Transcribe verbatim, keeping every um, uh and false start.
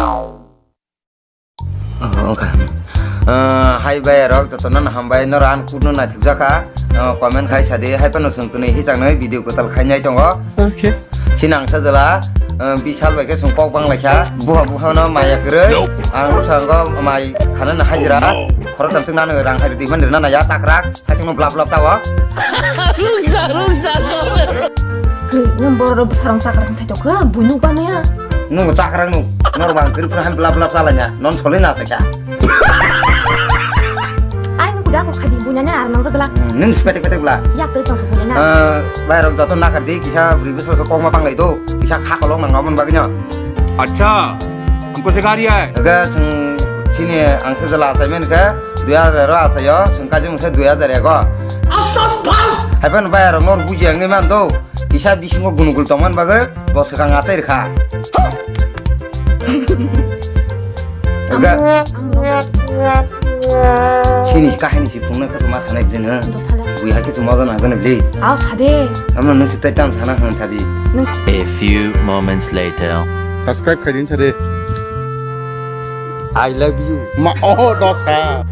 Oh, okay. Ah, hai bai rok jotono no hambai, noro ang kutno naithok jakha. Ah, comment khai sadi, hai phano chwng kwnwi hichaknwi video kwtal khainai tongo. Okay. Chini ang sajala, ah, bisal bai khe chwng kok bang laikha. Buha buha no maya kwrwi. Ang bwskango mai khana no hajira. Khoroktham chwng nano rang hai rwdi man rwna naya chakrak. Sakhe no blap blap chawa. Rung jak, rung jak. Khe, nang borok rok bwsarang chakra thang saito khe, buino bana ya. Nung chakra nung, nor bang kiri pura ham blap blap chalanya, non soli na sakha. Ai nung kuda ko khadi buina na ar nang jagla. Hmm, nung petek petek bla. Yak tei tong buina na. Eh, bai rok joto nakar di, kisa bri bwsarok kokma panglai do, kisa kha kolok nang amon bagino. Acha, hamko sikha riya hai. Ga sung chini ang se jala assignment khe, dui hajar ro asayo, sung kaji mungsa dui hajar ego. Asambhav! Hai phano bai aro nor buji ang ni man do. Kisa bisingo gunugul tongman bagwi, bo swkang asai rwkha. Ga. Chini kahini si phungna khe ma sanai bini. Dosala. Bui hakhe chuma jana gane bli. Aw sade. Amno nung si tai tam sana han sadi. Nung. A few moments later. Subscribe khai din sade. I love you. Ma, oh, dosa.